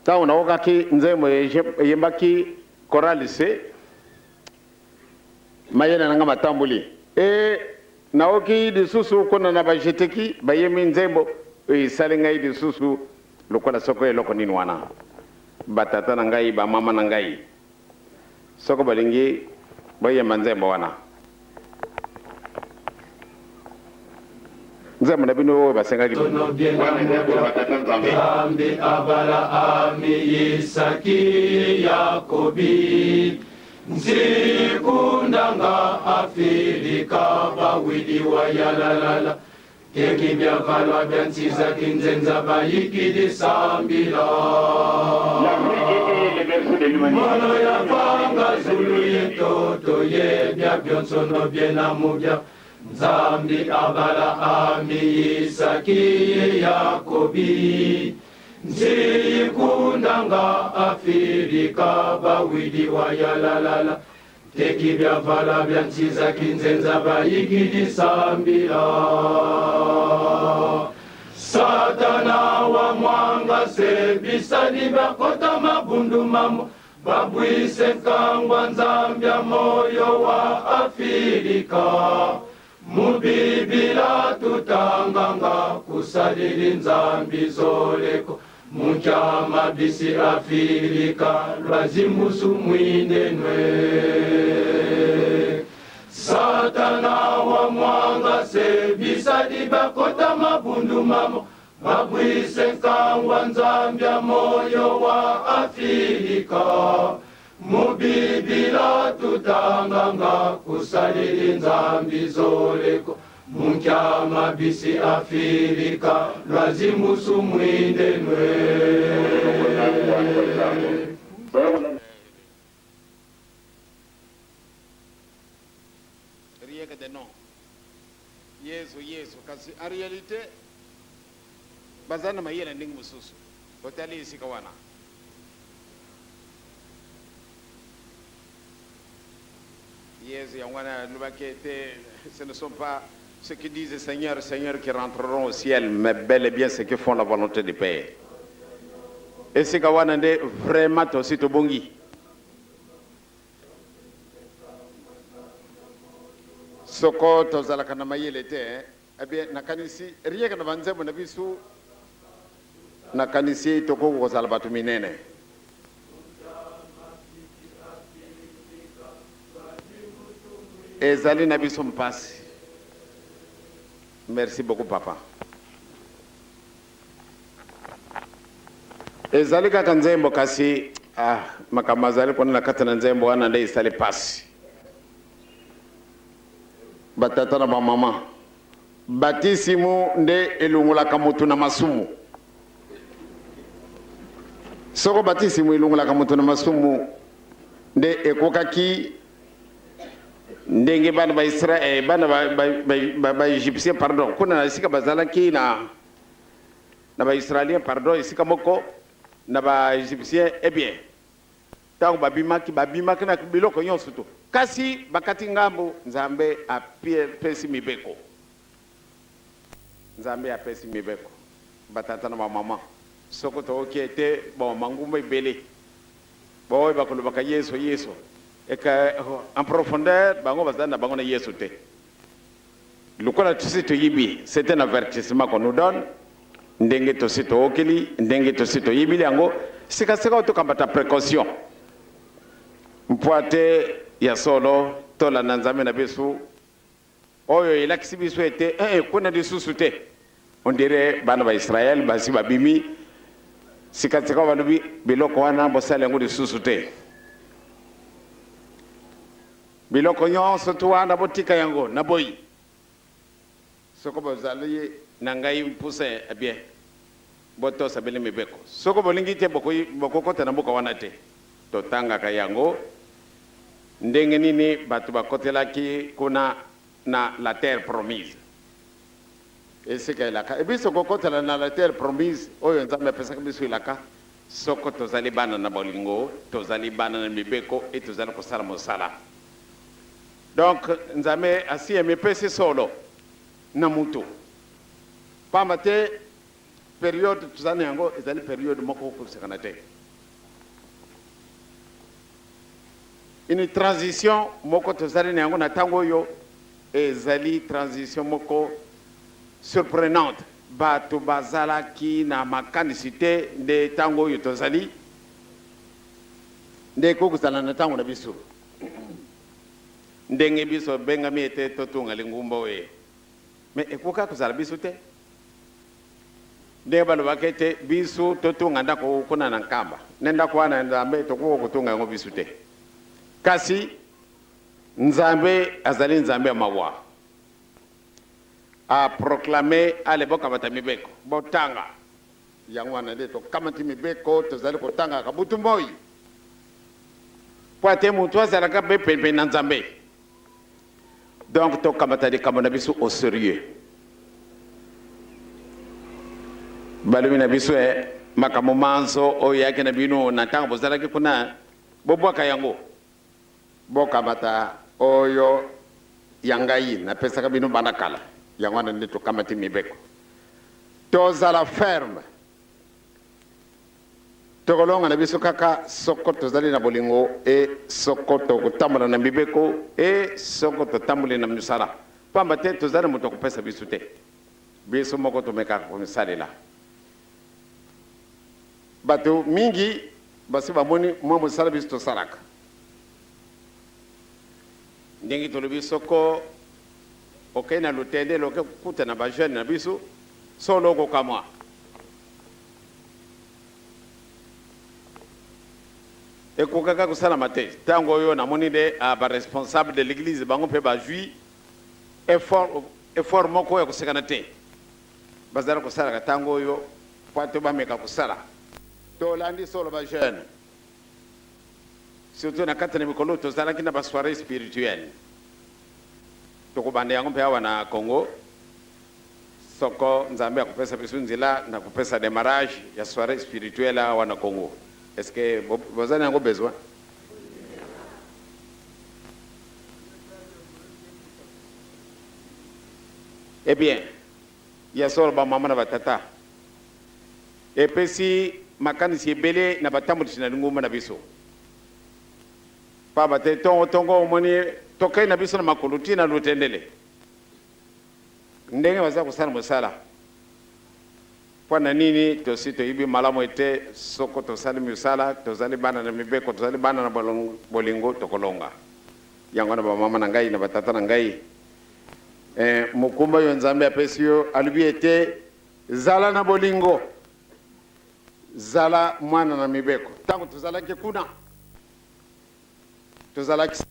Ntango naokaki nzembo eyembaki chorale C, mayele na nga matamboli. E naoki lisusu kuna na bajeteki bayembi nzembo oyo esali ngai lisusu lokola soko eloko nini wana. Batata na ngai, bamama na ngai, soko balingi boyemba nzembo wana. Nzembo na bino oyo basengaki bino. Wana ezali koloba Tata Nzambe. Nzambe Abalahami, Isaki, Yakobi, Nzikundanga Afilika bawidi wa yalalala Teki byavalwa bya nsiza kinzenza bayikidi sambila L'Afrique est le berceau de l'humanité. Mono ya panga zulu ye toto ye bya byonsono byena mubya Nzambi Abalahami Isaki Yakobi Nzikundanga Afilika bawidi wa yalalala Teki byavala bya nsiza kinzenza bayikidi sambila Satana wa mwanga se bisali bakota mabundu mamo babwise nkangwa nzambya moyo wa Afilika mubibila tutanganga kusalili nzambi zoleko munkyama bisi Afilika lwazimusu mwinenwe Satana wa mwanga se bisali bakota mabundu mamo babwise nkangwa nzambya moyo wa Afilika mubibila tutanganga kusalili nzambi zoleko munkyama bisi Afilika lwazimusu mwindenwe. Rien que de nom. Yesu, Yesu. Kasi en réalité, baza na mayele ndenge mosusu. Otali esika wana. Yesu yango wana alobaki ete ce ne sont pas ceux qui disent Seigneur, Seigneur qui rentreront au ciel, mais bel et bien ceux qui font la volonté du Père. Esika wana nde vraiment tosi tobongi. Soko tozalaka na mayele te, eh bien nakanisi rien que na banzembo na biso, nakanisi tokoki kozala bato minene. Ezali na biso mpasi. Merci beaucoup papa. Ezali kaka nzembo kasi ah, makambo azali kuna na kati na nzembo wana nde esali pasi. Batata na bamama, batisimu nde elongolaka moto na masumu. Soko batisimu elongolaka moto na masumu nde ekokaki ndenge bana ba Israël, bana ba, ba, ba, ba, ba Égyptien pardon, kuna na esika bazalaki na na ba Israéliens pardon, esika moko na ba Égyptien, eh bien ntango babimaki, babimaki na biloko nyonso to, kasi bakati ngambo, Nzambe apesi mibeko. Nzambe apesi mibeko, batata na bamama, soko tokoki ete bon mangumba ebele baoyo bakolobaka Yesu Yesu eka en profondeur bango bazali na bango na Yesu te. Lokola tosi toyibi, c'est un avertissement qu'on nous donne, ndenge tosi tookeli, ndenge tosi toyibili yango, sikasika oyo tokambata précaution mpo ate ya solo tolanda Nzambe na biso oyo elakisi biso ete eh, kuna lisusu te. On dirait bana ba Israël basi babimi sikasika balobi biloko wana bosala yango lisusu te. Biloko nyonso tu wana botika yango na boyi. Soko bozali na ngai mpusa ya bien, botosa bino mibeko. Soko bolingi te, bokokota na mboka wana te. Totangaka yango ndenge nini bato bakotelaki kuna na la terre promise. Esika elaka. Biso kokotela na la terre promise oyo Nzambe apesaki biso elaka, soko tozali bana na bolingo, tozali bana na mibeko et tozali kosala mosala. Donc Nzambe asi amipesi solo na mutu. Pamba te. Periode tozali na yango ezali periode moko kosakana te. Une transition moko tozali na yango na ntango oyo ezali transition moko surprenante. Bato bazalaki na makanisi te nde ntango oyo tozali nde ekoki kozala na ntango na biso. Ndenge biso ebengami ete totonga lingumba oyo, mais ekoka kozala biso te. Ndenge balobaka ete biso totonga ndako kuna na Nkamba, nde ndako wana ya Nzambe tokoki kotonga yango biso te. Kasi Nzambe azali Nzambe ya mawa. A proclamer ale bokamata mibeko, botanga. Yango wana nde tokamati mibeko, tozali kotangaka butu moi. Mpo ate moto azalaka mpe penepene na Nzambe. Donc tokamata likambo na biso au sérieux. Balobi na biso eh, makambo manso oyo eyaki na bino na ntango bozalaki kuna, bobwaka yango, bokamata oyo ya ngai napesaka bino banda kala. Yango wana nde tokamati mibeko, tozala ferme. Tokolonga na biso kaka soko tozali na bolingo e soko tokotambola na mibeko e soko totamboli na misala, pamba te tozali na moto akopesa biso te. Biso moko tomekaka komisalela. Bato mingi basi bamoni mwa mosala biso tosalaka. Ndenge tolobi, soko okei na Lutendele oke kokutana ba jeunes na biso, solo okokamwa. Ekokaka kosalama te. Tango oyo namoni nde ah, ba responsable de l'eglise bango mpe bazui effort, effort moko ya kosekana te. Bazali kosalaka tango oyo mpo ate bameka kosala. Tolandi solo ba jeunes. Surtout na kati na mikolo tozalaki na ba soiree spirituelle. Tokobanda yango mpe awa na Congo. Soko Nzambe akopesa biso nzela na kopesa demarrage ya soiree spirituelle awa na Congo. Est-ce que boza na yango besoin? Eh bien, ya solo ba mama na ba tata epesi makanisi ebele na batambolisi na lingomba na biso. Pamba te tongo tongo omoni tokei na biso na makolo ti na Lutendele. Ndenge baza kosala mosala. Mpo na nini tosi toyebi malamu ete soko tosali misala, tozali bana na mibeko, tozali bana na bolingo, tokolonga. Yango wana bamama na ngai na batata na ngai, eh, mokumba oyo Nzambe apesi yo, alobi ete zala na bolingo, zala mwana na mibeko. Ntango tozalaki kuna, tozalaki.